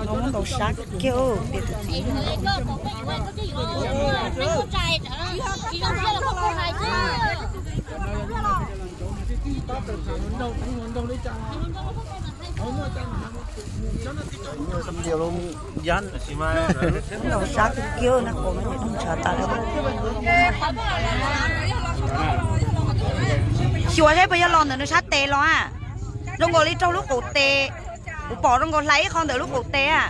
Muab ntaus sab kiag, ntaus sab kiag na, qhov no ntshav tas lawm. Xyuas saib puas yog los ntawm nws sab tes los a. Zoo nkaus li raug lub qaum tes, kuv pom zoo nkaus hlais ib qho ntawm lub qaum tes a.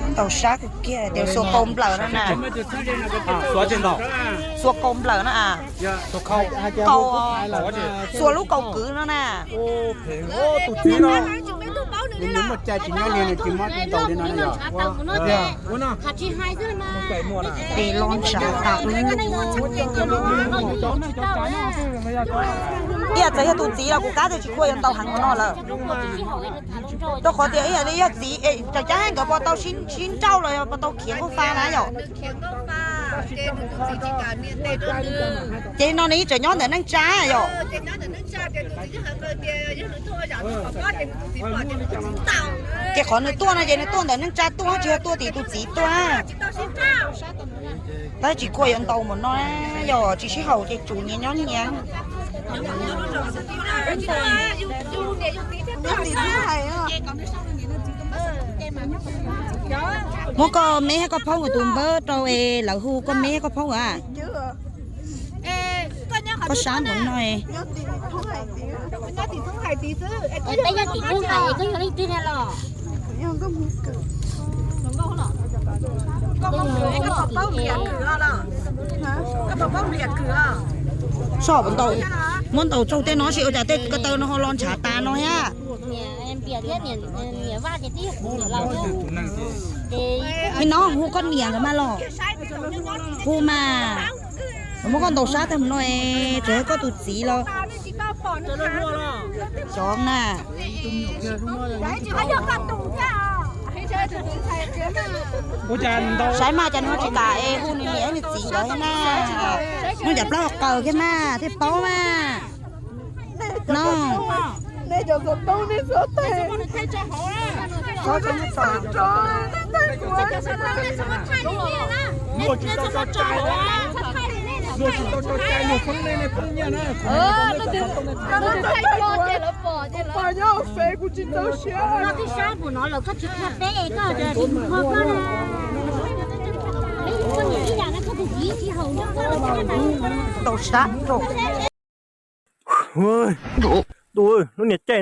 Ntau sab kawg kiag tias xuas qau nplawm no na. Xuas qau nplawm no a. Qau, xuas lub qau kwv no na. Tes lo ntshav tas. Ib yam txawm yog tus txiv los kuv qab tias tsis khuam yuav ntaus heev ua no lawm. Rau qhov tias ib yam li yog txiv, tseem ceeb nkawd puas tau sib nrauj los yog puas tau khiav nkauj fa na yom. Ces no nws yeej tseem nyob ntawm neej tsa yom. Ces qhov nws tuaj no ces nws tuaj ntawm neej tsa tuaj tsis yog tuaj tim tus txiv tuaj. Tab tsis khuam yuav ntaus mus no, yog tsis sib haum ces tsum nyias nyob nyias. Muab koj meb thiab koj phauj tus npawb rau es lawv hu koj meb thiab koj phauj a. Koj sab npaum no. Peb nyob tim Thoob Hais, koj yog leej twg na los? Soj ntau, muab ntaus tsaug tej no sis ua cas tej ko taw no ho los ntshav tas no thiab. Nim no hu koj niam nkawd mas los. Hu mas, muab koj ntaus sab tag mus no, tseem yog koj tus txiv los. Xyov na. Saib mas cas nws tsis kam es hu nws niam nws txiv nkawd thiab na. Nws cov plaub hau qaws kiag mas thiaj paub mas. No. Tau sab rau. Lub niag caij